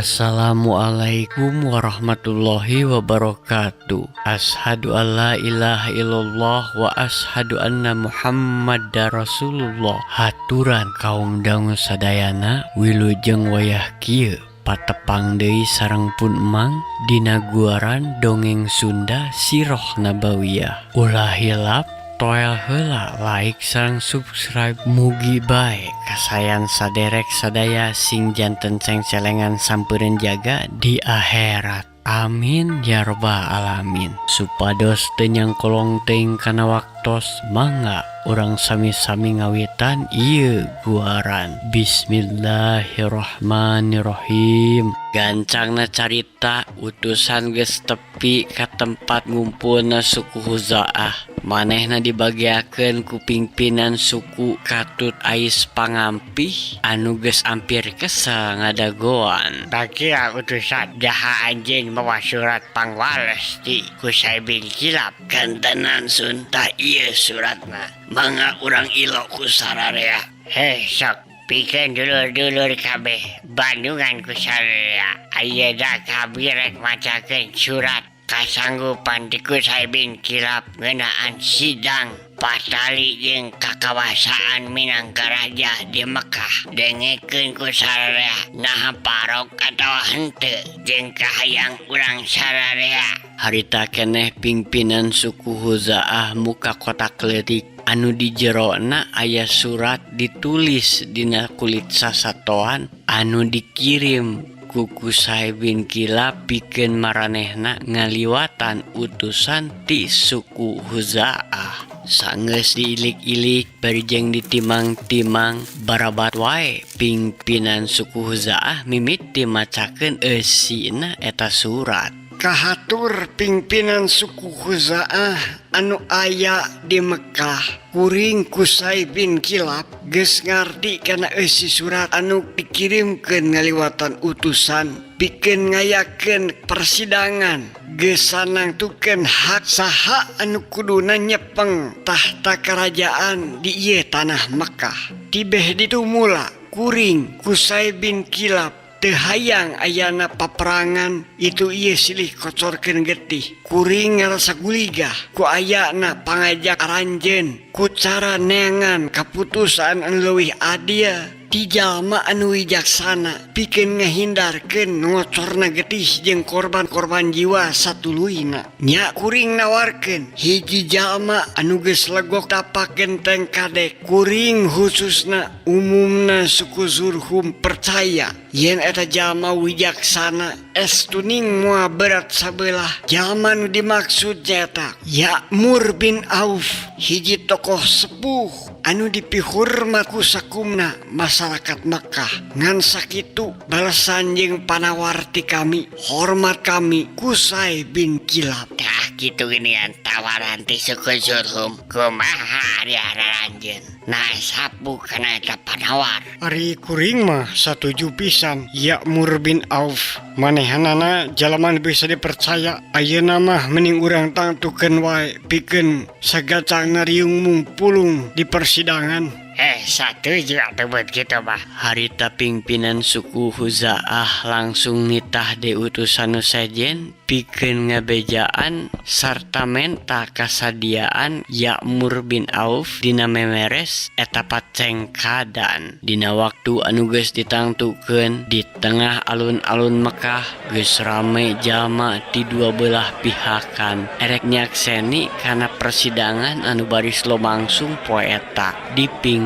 Assalamualaikum warahmatullahi wabarakatuh. Asyhadu alla ilaha illallah wa asyhadu anna Muhammadar Rasulullah. Haturan kaum dangu sadayana, wilujeng wayah kieu patepang deui sareng pun Emang dina guaran Dongeng Sunda Siroh Nabawiyah. Ulah hilap toel heula like sareng subscribe, mugi bae kasayan saderek sadaya sing janten cengcelengan sampeureun jaga di akhirat. Amin ya robbal alamin. Supados teu nyangkolong teuing kana waktos, mangga urang sami-sami ngawitan ieu guaran. Bismillahirrahmanirrahim. Gancangna carita, utusan geus tepi ka tempat ngumpulna suku Huzaah. Manehna dibageakeun ku pingpinan suku katut ais pangampih anu geus ampir kesel ngadagoan. Bagia utusan, jaha anjeun mawa surat pangwales ti Kusai bin Kilab? Kantenan, Sun. Tah, ieu suratna. Mangga urang ilo ku sararea. Heh, sok pikeun dulur-dulur kabeh, bandungan ku sararea. Ayeuna kami rek macakeun surat kasanggupan ti Kusai bin Kilab ngeunaan sidang patali jeung kakawasaan minangka raja di Mekah. Dengekeun ku sararea, naha parok atawa henteu jeung kahayang urang sararea. Harita keneh pingpinan suku Huzaah muka kotak leutik anu di jerona aya surat ditulis dina kulit sasatoan anu dikirim ku Kusai bin Kilab pikeun maranehna ngaliwatan utusan ti suku Huzaah. Sanggeus diilik-ilik bari jeung ditimang-timang, barabat wae pingpinan suku Huzaah mimiti macakeun eusina eta surat. Kahatur pimpinan suku Khuzaah anu aya di Mekkah, kuring Kusai bin Kilab geus ngarti kana eusi surat anu dikirimkeun ngaliwatan utusan pikeun ngayakeun persidangan geus nangtukeun hak saha anu kuduna nyepeng tahta kerajaan di ieu tanah Mekkah. Tibeh ditu mula kuring Kusai bin Kilab teu hayang ayana paperangan, itu ieu silih kocorkeun getih. Kuring ngarasa guligah ku ayana pangajak aranjeun ku cara neangan kaputusan anu leuwih adil ti jalma anu wijaksana pikeun ngahindarkeun ngocorna getih jeung korban-korban jiwa satuluyna. Nya, kuring nawarkeun hiji jalma anu geus legok tapak genteng kadek. Kuring, khususna umumna suku Zurhum, percaya yen eta jalma wijaksana, estuning moal berat sabelah. Jalma nu dimaksud nyaeta Ya'mur bin Auf, hiji tokoh sepuh anu dipihormat ku sakumna masyarakat Mekkah. Ngan sakitu balesan jeung panawar ti kami. Hormat kami, Kusai bin Kilab. Tah, kitu geuningan tawaran ti suku Zurhum. Kumaha ari aranjeun? Nah, sapu kana eta panawar? Ari kuring mah satuju pisan. Ya'mur bin Auf manehanana jalma nu bisa dipercaya. Ayeuna mah mending urang tangtukeun wae pikeun sagacangna riung mungpulung di persidangan. Eh, satuju atuh buat kitu mah. Harita pingpinan suku Huzaah langsung nitah deui utusan nu sejen pikeun ngabejaan sarta menta kasadiaan Ya'mur bin Auf dina memeres eta pacengkadan. Dina waktu anu geus ditangtukeun, di tengah alun-alun Mekah geus rame jalma ti dua belah pihakan erek nyakseni kana persidangan anu baris lumangsung poe eta dipimpin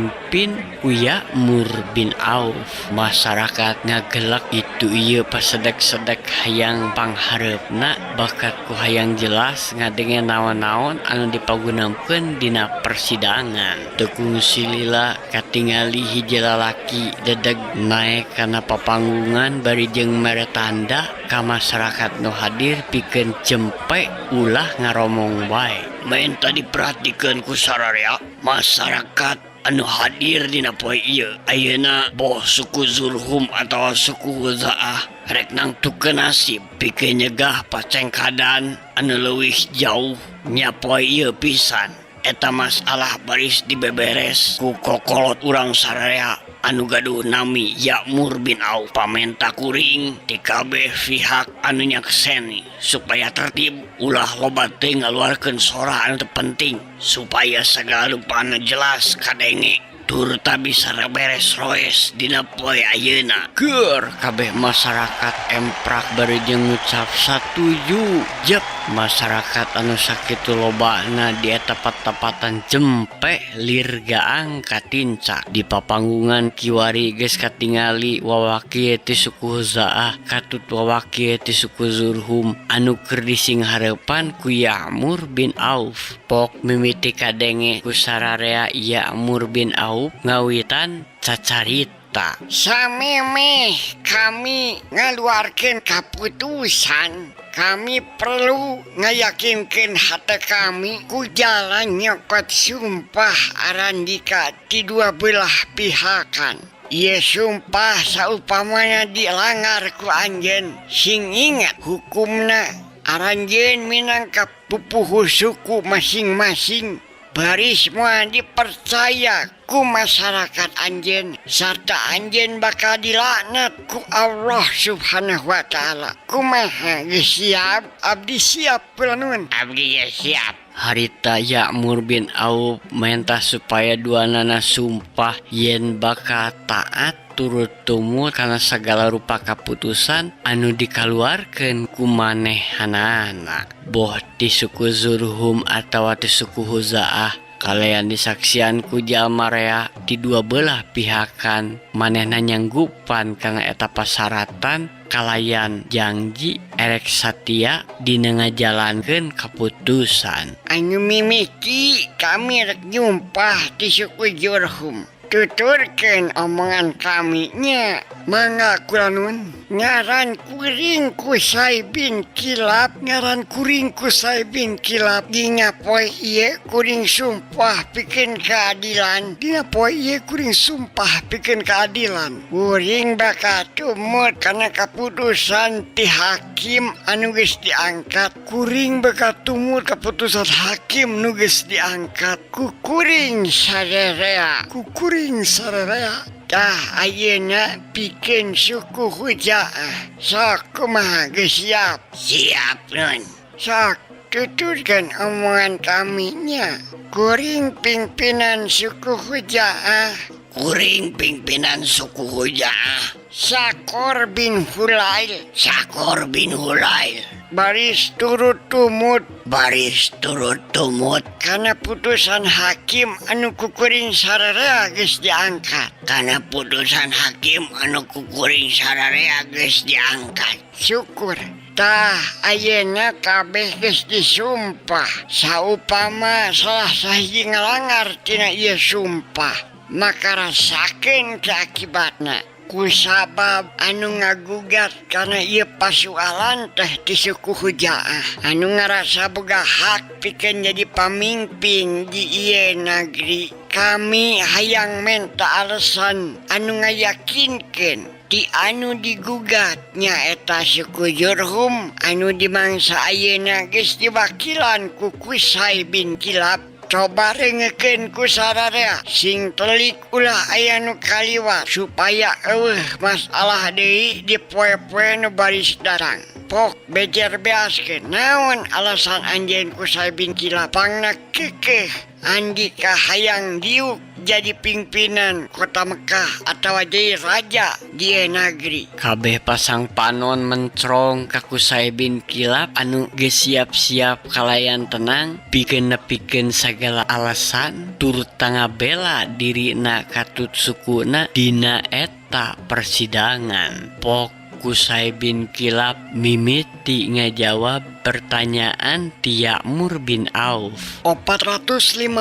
ku Ya'mur bin Auf. Masyarakat ngagelek itu ieu pasedek-sedek hayang panghareupna bakat ku hayang jelas ngadenge naon-naon anu dipagunakeun dina persidangan. Teu kungsi lila katingali hiji lalaki dedeg naek kana papanggungan bari jeung mere tanda ka masyarakat nu hadir pikeun cempe, ulah ngaromong wae. Menta diperhatikeun ku sararea masyarakat anu hadir dina poe ieu. Ayeuna boh suku Zurhum atawa suku Huzaah rek nangtukeun nasib pikeun nyegah pacengkadan anu leuwih jauh. Nya, poe ieu pisan eta masalah baris dibeberes ku kokolot urang sararea. anu gaduh nami Ya'mur bin Auf. Pamenta kuring ti kabeh pihak anu nyakseni supaya tertib ulah loba teuing ngaluarkeun sora anu teu penting supaya sagala rupana jelas kadenge turta bisa beres roes dina poe ayeuna. Keur kabeh masyarakat emprak bari jeung ngucap satuju. Jep masyarakat anu sakitu lobana di eta patepatan jempe lir gaang katincak. Di papanggungan kiwari geus katingali wawaki ti suku Huzaah katut wawaki ti suku Zurhum anu keur disinghareupan ku Ya'mur bin Auf. Pok mimiti kadenge ku sararea Ya'mur bin Auf ngawitan cacarita. Samemeh kami ngaluarkeun kaputusan, kami perlu ngayakinkeun hate kami ku jalan nyokot sumpah arandika ti dua belah pihakan. Ieu sumpah saupamana dilanggar ku anjeun, sing ingat hukumna aranjeun minangka pupuhu suku masing-masing. Baris moal dipercaya ku masyarakat anjeun sarta anjeun bakal dilaknat ku Allah Subhanahu wa taala. Kumaha geus siap? Abdi siap kula nuhun. Abdi ge siap. Harita Ya'mur bin Auf menta supaya duanana sumpah yen bakal taat turut tumut kana sagala rupa kaputusan anu dikaluarkeun ku manehanana. Boh ti suku Zurhum atawa ti suku Huzaah kalayan disaksian ku jalma rea ti dua belah pihakan manehna nyanggupan kana eta pasaratan kalayan janji erek satia dina ngajalankeun kaputusan. Anu mimiti kami rek nyumpah ti suku Jurhum. Tuturkeun omongan kami nya. Mangga kula nuhun. Ngaran kuring Kusai bin Kilab, ngaran kuring Kusai bin Kilab. Dina poe ieu kuring sumpah pikeun keadilan. Dina poe ieu kuring sumpah pikeun keadilan. Kuring bakal tumut kana kaputusan ti hakim anu geus diangkat. Kuring bakal tumut kaputusan hakim nu geus diangkat. Ku kuring sarerea. Ku kuring sarerea. Tah ayeuna pikeun suku Huzaah. Sok kumaha geus siap? Siap nun. Sok tuturkeun omongan kami nya. Kuring pimpinan suku Huzaah. Kuring pimpinan suku Huzaah. Sakor bin Hulail. Sakor bin Hulail. Baris turut tumut. Baris turut tumut. Kana putusan hakim anu kukuring sararea geus diangkat. Kana putusan hakim anu kukuring sararea geus diangkat. Syukur. Tah ayeuna kabeh geus disumpah. Saupama salah sahiji ngalanggar tina ieu sumpah, maka rasakeun keakibatna. Kusabab anu ngagugat kana ieu pasualan teh ti suku Huzaah anu ngarasa boga hak pikeun jadi pamimpin di ieu nagri. Kami hayang menta alasan anu ngayakinkeun ti anu digugat nyaeta suku Jurhum anu dimangsa ayeuna geus diwakilan ku Kusai bin Kilab. Coba rengekeun ku sararea sing telik ulah aya nu kaliwat supaya eueuh masalah deui di poe-poe nu baris datang. Pok bejer beaskeun naon alasan anjeun Kusai bin Kilab pangna kekeh andika hayang diuk jadi pimpinan kota Mekah atawa jadi raja di nagri. Kabeh pasang panon mencrong ka Kusai bin Kilab anu geus siap-siap kalayan tenang pikeun nepikeun sagala alasan turta ngabela dirina katut sukuna dina eta persidangan. Pok Kusai bin Kilab mimiti ngajawab pertanyaan ti Ya'mur bin Auf. 450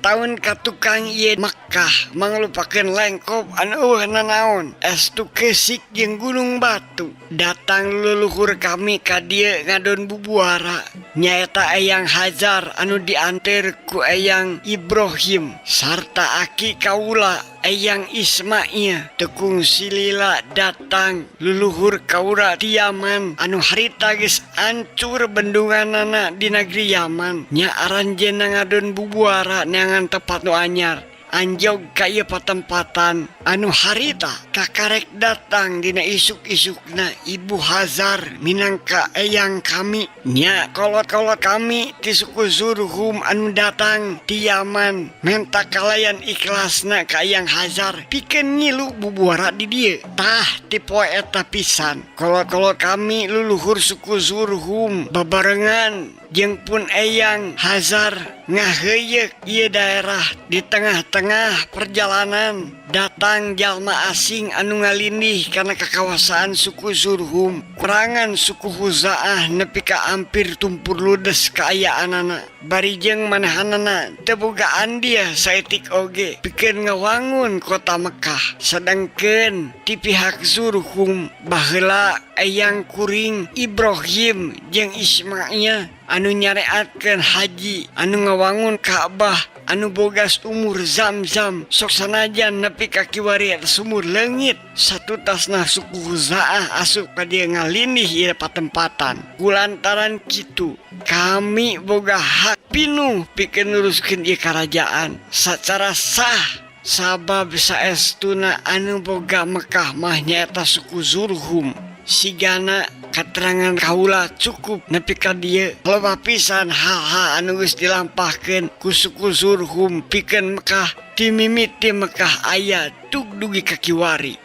tahun katukang ieu Mekah manglupakeun lengkop anu eueuh nanaon. Estu kesik jeung gunung batu. Datang leluhur kami ka dieu ngadon bubuara. Nyaeta Eyang Hajar anu dianter ku Eyang Ibrahim sarta aki kaula Eyang Ismail. Tekung silila datang leluhur kaula ti Yaman anu harita geus ancur bendunganana di negeri Yaman. Nya aranjeunna ngadon bubuara neangan tepat nu anyar. Anjog ka ieu patempatan anu harita kakarek datang dina isuk-isukna Ibu Hazar minangka eyang kami nya kolot-kolot kami ti suku Zurhum anu datang ti Yaman menta kalayan ikhlasna ka Eyang Hazar pikeun ngilu bubuara di dieu tah ti poe eta pisan kolot-kolot kami luluhur suku Zurhum babarengan jeung pun Eyang Hazar ngaheuyeuk ieu daerah di tengah-tengah perjalanan datang jalma asing anu ngalindih kana kakawasaan suku Zurhum kurangan suku Huzaah nepi ka ampir tumpur ludes kaayaanana bari jeung manehanana teu boga andil saeutik oge pikeun ngawangun kota Mekah sedangkeun ti pihak Zurhum baheula eyang kuring Ibrahim jeung Ismail anu nyareatkeun haji anu ngawangun Ka'bah anu boga sumur Zam-Zam sok sanajan nepi ka kiwari eta sumur leungit satutasna suku Huzaah asup ka dieu ngalindih ieu patempatan kulantaran kitu kami boga hak pinuh pikeun neruskeun ieu karajaan sacara sah sabab saestuna anu boga Mekah mah nyaeta suku Zurhum sigana katerangan kaula cukup nepi ka dieu loba pisan hal-hal anu geus dilampahkeun ku suku Zurhum pikeun Mekah ti mimiti Mekah aya tug dugi ka kiwari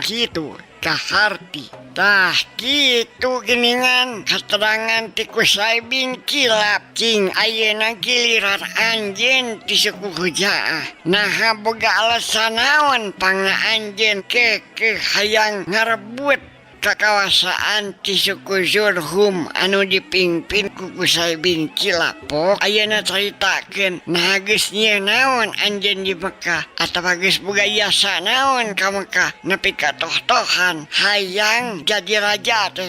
kitu kaharti tah kitu geuningan katerangan ti Kusai bin Kilab cing ayeuna giliran anjeun ti suku Huzaah naha boga alasan naon pangna anjeun keukeuh hayang ngarebut kakawasaan ti suku Zurhum anu dipimpin ku Kusai bin Kilab pok ayeuna caritakeun naha geus nyieun naon anjeun di Mekah atawa geus boga jasa naon ka Mekah nepi ka toh-tohan hayang jadi raja teh.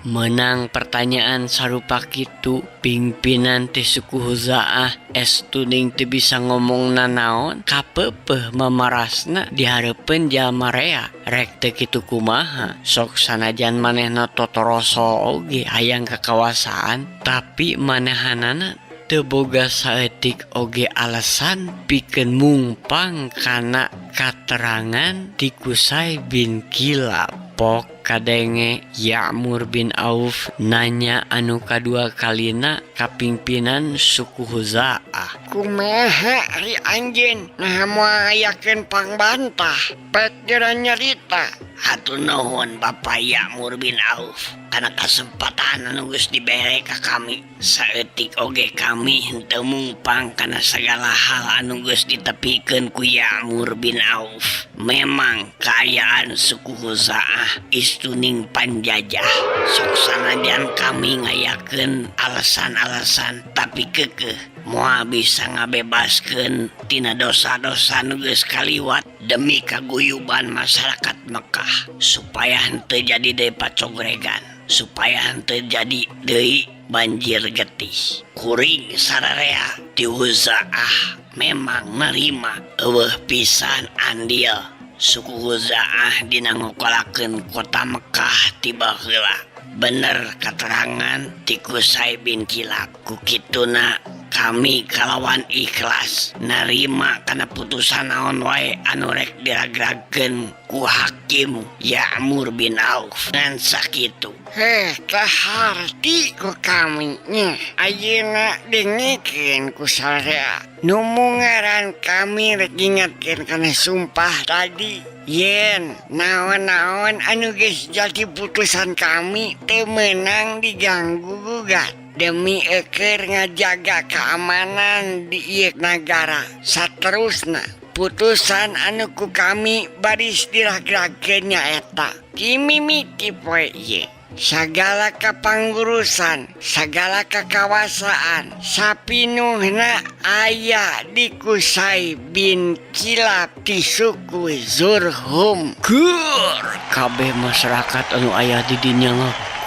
Menang pertanyaan sarupa kitu pimpinan ti suku Huzaah estuning teu bisa ngomong nanaon kapeupeuh mamarasna di hareupeun jalma rea rek teu kitu kumaha sok sanajan manehna totoroso oge hayang kakawasaan tapi manehanana teu boga saeutik oge alasan pikeun mungpang kana katerangan ti Kusai bin Kilab. Pok kadenge Ya'mur bin Auf nanya anu kadua kalina ka pimpinan suku Huzaah. Kumaha ari anjeun naha moal ngayakeun pangbantah pek geura nyarita. Hatur nuhun Bapak Ya'mur bin Auf kana kasempatan anu geus dibere ka kami. Saeutik oge kami henteu mungpang kana sagala hal anu geus ditepikeun ku Ya'mur bin Auf. Memang kaayaan suku Huzaah istuning panjajah. Sok sanajan kami ngayakeun alasan-alasan tapi keukeuh moal bisa ngabebaskeun tina dosa-dosa nu geus kaliwat demi kaguyuban masyarakat Mekah supaya henteu jadi deui pacogregan, supaya henteu jadi deui banjir getih. Kuring sararea ti Huzaah memang nerima eueuh pisan andil suku Huzaah dina ngokolakeun kota Mekah ti baheula. Bener katerangan ti Kusai bin Kilab. Ku kituna kami kalawan ikhlas narima kana putusan naon wae anu rek diragragkeun ku hakim Ya'mur bin Auf ngan sakitu. Heh, kaharti ku kami nya. Ayeuna dengekeun ku sarea. Nu ngaran kami rek ngingetkeun kana sumpah tadi. Yen naon-naon anu geus jadi putusan kami teu meunang diganggu gugat demi eukeur ngajaga keamanan di ieu nagara. Saterusna putusan anu ku kami baris diragragkeun nyaeta ti mimiti poe ieu. Sagala kapangurusan, sagala kakawasaan, sapinuhna aya di Kusai bin Kilab ti suku Zurhum. Gur kabeh masyarakat anu aya di dinya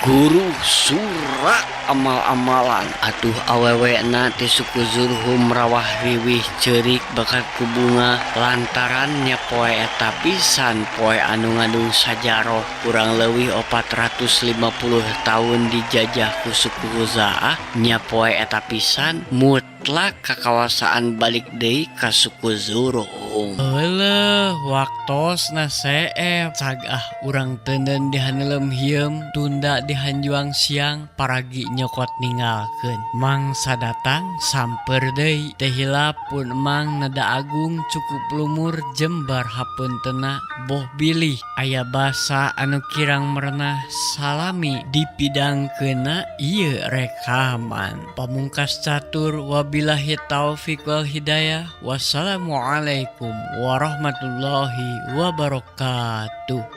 Guru surak amal-amalan atuh awewena ti suku Zurhum rawah riwih ceurik bakat ku bungah lantaran nya poe eta pisan poe anu ngandung sajaroh kurang leuwih 450 tahun dijajah ku suku Khuzaah nya poe eta pisan mutlak kakawasaan balik deui ka suku Zurhum. Euleuh waktosna seep cag ah urang teuneun di haneulem hieum tunda di hanjuang siang paragi nyokot ninggalkeun mangsa datang samper deui teu hilap pun emang nada agung cukup lumur jembar hapuntenna boh bilih aya basa anu kirang merenah salami dipidangkeunna ieu rekaman pamungkas catur wabillahi taufik wal hidayah wassalamualaikum warahmatullahi wabarakatuh.